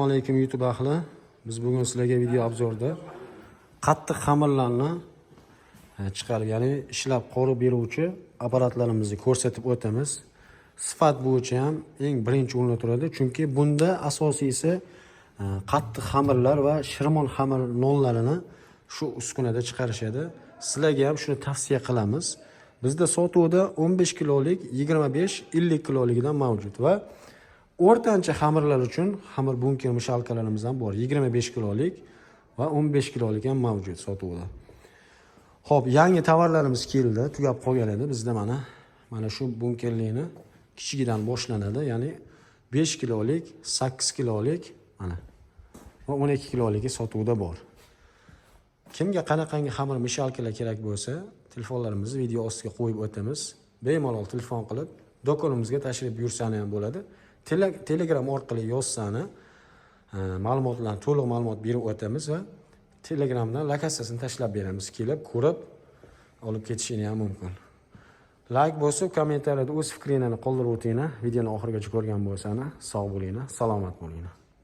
Alaykum, YouTube ahli. Biz bugun sizlarga video обзор da qattiq xamirlarni chiqarib, ya'ni ishlab qorib beruvchi apparatlarimizni ko'rsatib o'tamiz. Sifat bo'yicha ham eng birinchi o'rinda turadi, chunki bunda asosiysi qattiq xamirlar va shirmon xamir nonlarini shu uskunada chiqarishadi. Sizlarga ham shuni tavsiya qilamiz. Bizda sotuvda 15 kilolik, 25, 50 kiloligidan mavjud va o'rtancha xamirlar uchun xamir bunker мешалка larimiz ham bor. 25 kilolik va 15 kilolik ham mavjud sotuvda. Xo'p, yangi tovarlarimiz keldi, tugab qolgan edi bizda. Mana shu bunkerlikni kichigidan boshlanadi, ya'ni 5 kilolik, 8 kilolik, mana va 12 kiloligi sotuvda bor. Kimga qanaqangi xamir мешалка lar kerak bo'lsa, telefonlarimizni video ostiga qo'yib o'tamiz. Bemalol telefon qilib, do'konimizga tashrif buyursani ham bo'ladi. Telegram orqali yozsani, ma'lumotlarni, to'liq ma'lumot berib o'tamiz va Telegramdan lokatsiyasini tashlab beramiz. Kelib, ko'rib, olib ketishingni ham mumkin. Layk bosib, kommentariyada o'z fikringlarni qoldirib o'tinglar. Videoni oxirigacha ko'rgan bo'lsanglar, sog' bo'linglar, salomat bo'linglar.